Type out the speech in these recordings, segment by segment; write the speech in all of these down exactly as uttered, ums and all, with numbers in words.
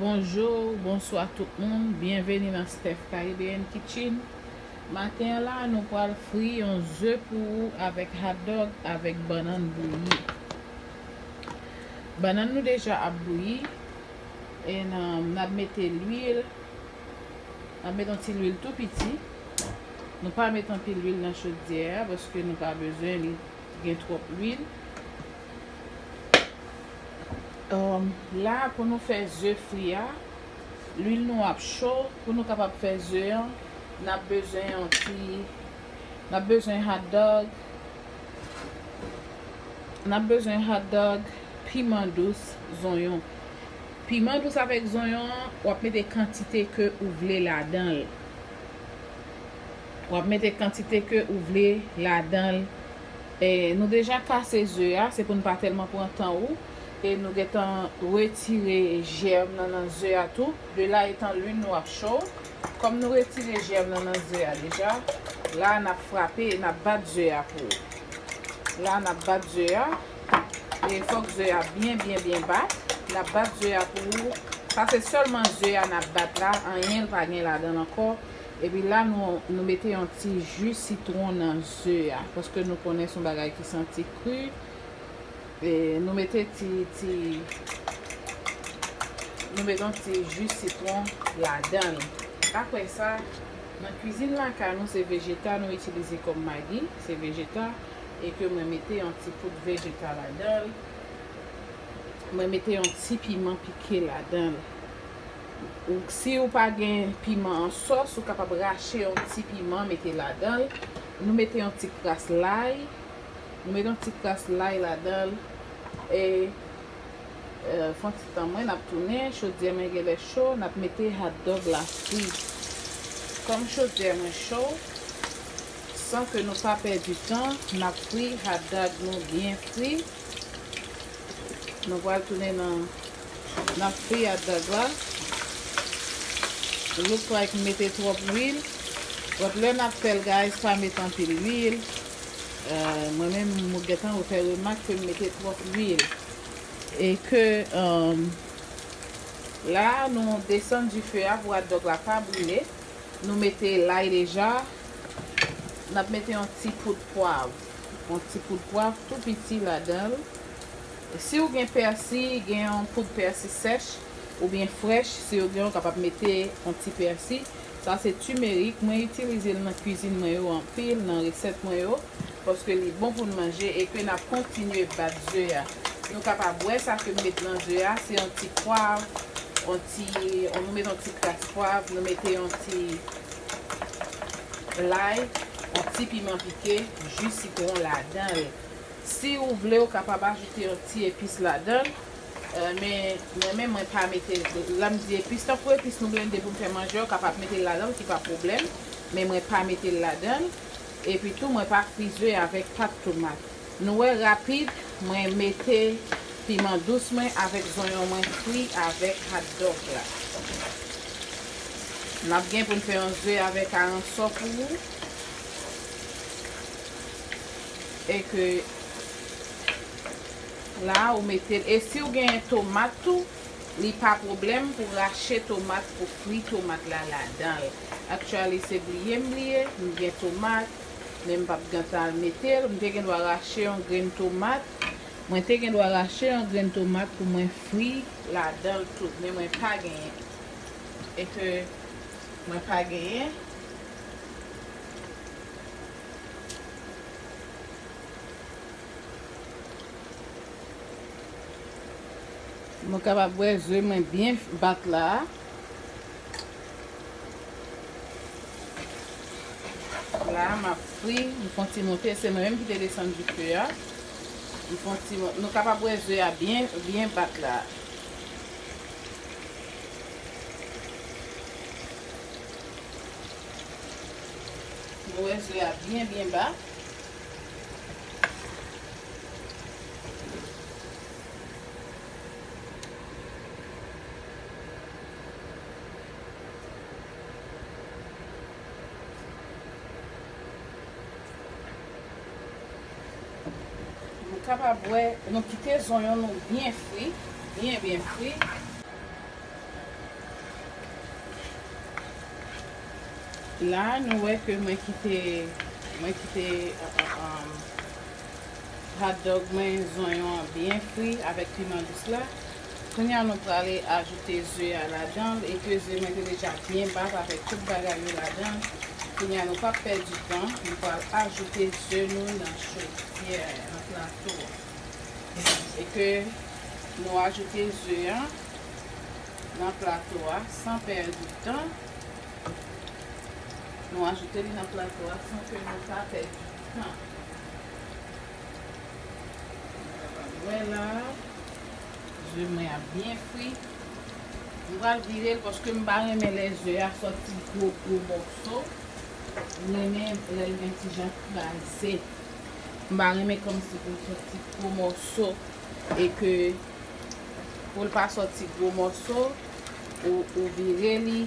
Bonjou, bonswa tout moun, byenveni nan Steph Caribbean Kitchen. Maten an la, nou pral fri yon ze pou ou avèk hot dog, avèk bannann bouyi. Bannann nou deja ap bouyi, e n, n ap mete lwil, n ap mete yon ti lwil tou piti. Nou pa mete anpil lwil nan chodyè a, paske nou pa bezwen li gen twòp lwil. Um, la, pou nou fè ze fri a, lwil nou ap cho. Pou nou kapab fè ze an, n ap bezwen yon ti, n ap bezwen hot dog, n ap bezwen hot dog, piman dous, zonyon. Piman dous avèk zonyon an, w ap mete kantite ke ou vle ladan l. W ap mete kantite ke ou vle ladan l. E, nou deja kase ze a, se pou n pa tèlman pran tan ou. E nou gentan retire jèm nan nan ze a tou. De la etan lwil nou ap cho. Kòm nou retire jèm nan nan ze a deja, la n ap frape e n ap bat ze a pou ou. La n ap bat ze a. E fòk ze a byen, byen, byen bat. N ap bat ze a pou ou. Sa se sèlman ze a n ap bat la, anyen l pa gen ladan l ankò. Epi la, nou, nou mete yon ti ji sitwon nan ze a, paske nou konnen se yon bagay ki santi kri. E nou mete ti, ti, nou mete yon ti ji sitwon ladan l. Apre sa, nan kwizin lakay nou, se vejeta nou itilize kòm magi, se vejeta, e ke mwen mete yon ti poud vejeta ladan l. Mwen mete yon ti piman pike ladan l. Ou, si ou pa gen piman an sòs, ou kapab rache yon ti piman, mete ladan l. Nou mete yon ti kras lay. Nou mete yon ti kras lay ladan l. E, e, fè yon ti tan mwen, n ap tounen. Chodyè mwen genlè cho, n ap mete hot dog la fri. Kòm chodyè mwen cho, san ke nou pa pèdi tan, n ap fri hot dog nou byen fri. Nou pral tounen nan, nan fri hot dog la. Look like m mete twòp lwil. But lè n ap fè l, guys, pa mete anpil lwil. Euh, mwen menm, m gentan fè remak ke m mete twòp lwil. E ke, um, la, nou desann dife a pou hot dog la pa brile. Nou mete lay deja. N ap mete yon ti poud pwav. Yon ti poud pwav tou piti ladan l. Si w gen pèsi, gen yon poud pèsi sèch oubyen frèch, si w gen, w kapab mete yon ti pèsi. Sa se timerik. Mwen itilize l nan kwizin mwen yo anpil, nan resèt mwen yo. Paske li bon pou n manje e ke n ap kontinye bat ze a. Nou kapab wè sa ke m met nan ze a, se yon ti pwav, yon ti, nou met yon ti kras pwav, nou mete yon ti lay, yon ti piman pike, ji sitwon ladan l. Si ou vle, ou kapab ajoute yon ti epis ladan l. Euh, men mwen menm, mwen pa mete, lè m di epis, tankou epis nou blende pou n fè manje, ou kapab mete l ladan l, ki pa pwoblèm. Men mwen pa mete l ladan l. Epi tou, mwen pa fri ze avèk pat tomat. Nou wè rapid, mwen mete piman dous mwen avèk zonyon mwen fri avèk hot dog la. N ap gen pou n fè yon ze avèk aransò pou ou. E ke la, ou mete l. E si w genyen tomat tou, li pa pwoblèm pou rache tomat, pou fri tomat la ladan l. Actually, se bliye m bliye, m gen tomat, men m p ap gentan al mete l. M te gen dwa rache yon grenn tomat. Mwen te gen dwa rache yon grenn tomat pou mwen fri ladan l tou, men mwen pa genyen. E ke mwen pa genyen. Mwen kapab wè ze mwen byen bat la a. La, m ap fri, m fè yon ti moute, se mwen menm ki te desann dife a. M fè yon ti mo-, nou kapab wè ze a byen, byen bat la. Nou wè ze a byen, byen bat. Nou kapab wè, nou kite zonyon nou byen fri, byen, byen fri. La, nou wè ke mwen kite, mwen kite, uh, uh, um, hot dog mwen, zonyon an byen fri avèk piman dous la. Kounye a, nou prale ajoute ze a ladan l, e ke ze mwen te deja byen bat avèk tout bagay yo ladan l. Kounye a, nou p ap pèdi tan, nou pral ajoute ze nou nan chodyè, nan plato a. E ke nou ajoute ze a nan plato a san pèdi tan. Nou ajoute li nan plato a san ke nou pa pèdi tan. Wè la, ze mwen ap byen fri. M pral vire l paske m pa renmen lè ze a sòti gwo gwo mòso. M renmen lè l gen ti jan kraze. M pa renmen kòmsi pou l sòti gwo mòso e ke pou l pa sòti gwo mòso, ou, ou vire li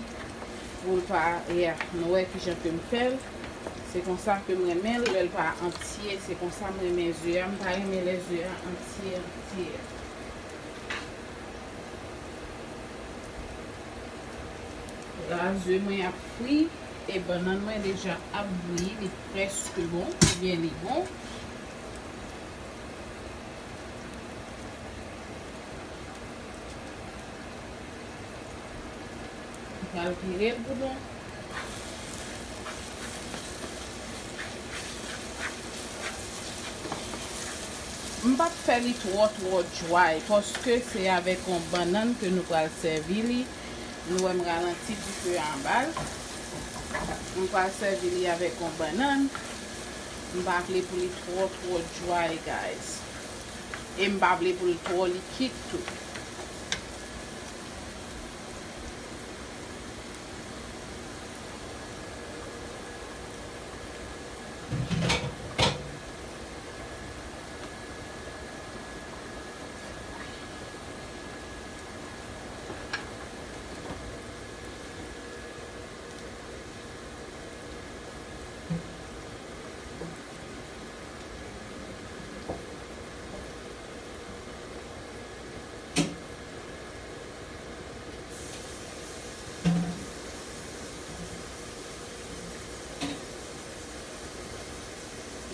pou l pa, yeah, nou wè kijan ke m fè l. Se konsa ke m renmen l, lè l pa antye, se konsa m renmen ze a, m pa renmen lè ze a antye, antye. La, ze mwen ap fri e bannann mwen deja ap bouyi, li prèske bon, oubyen li bon. M pral vire l pou nou. M p ap fè li twò, twò dry, paske se avèk yon bannann ke nou pral sèvi li. Nou wè m ralanti dife a anba l. M pral sèvi li avèk yon bannann. M pa vle pou li twò, twò dry, guys. E m pa vle pou l twò likid tou.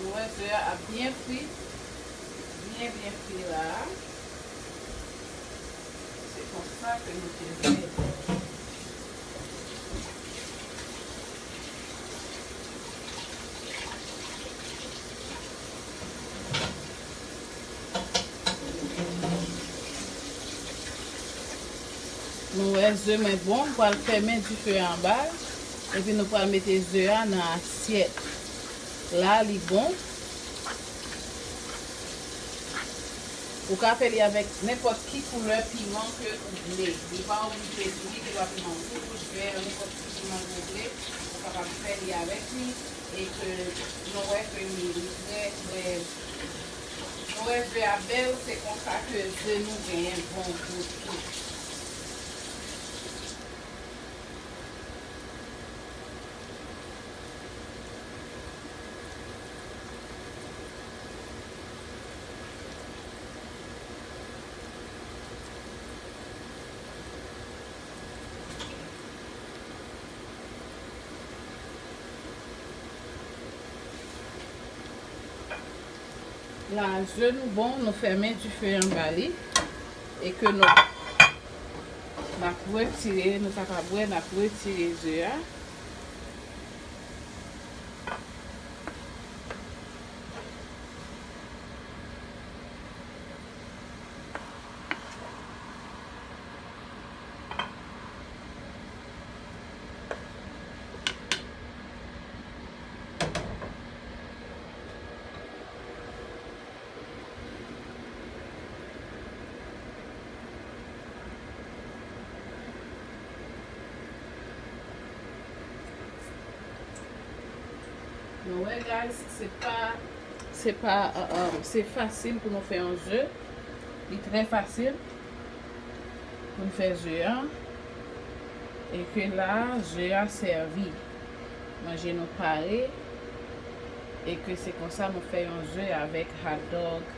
Nou wè ze a ap byen fri, byen, byen fri la. Se konsa ke nou te vle. Nou wè ze mwen bon, m pral fèmen dife a anba l, epi nou pral mete ze a nan asyèt. La, li bon. Ou ka fè li avèk nenpòt ki koulè piman ke ou vle. Li pa oblije gri, li pa piman wouj, vè, nenpòt ki piman ke ou vle. Ou kapab fè li avèk li. E ke nou wè ke li, li trè, trè, nou wè ze a bèl, se konsa ke ze nou genyen bon gou tou. La, ze nou bon, nou fèmen dife anba li. E ke nou, n ap retire, nou kapab wè, n ap retire ze a. Nou wè, guys, se pa, se pa, uh, uh, se fasil pou nou fè yon ze. Li trè fasil pou n fè ze a. E ke la, ze a sèvi. Manje nou pare. E ke se konsa nou fè yon ze avèk hot dog.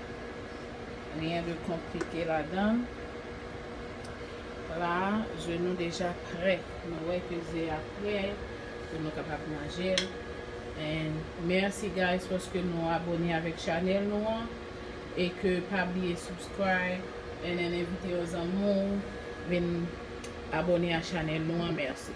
Rien de konplike ladan l. La, ze nou deja prè. Nou wè ke ze a prè. pou nou kapab manje l. And mèsi guys paske nou abone avèk chanèl nou an, e ke pa bliye subscribe and then envite yon zanmi w vin abone a chanèl nou an. Mèsi.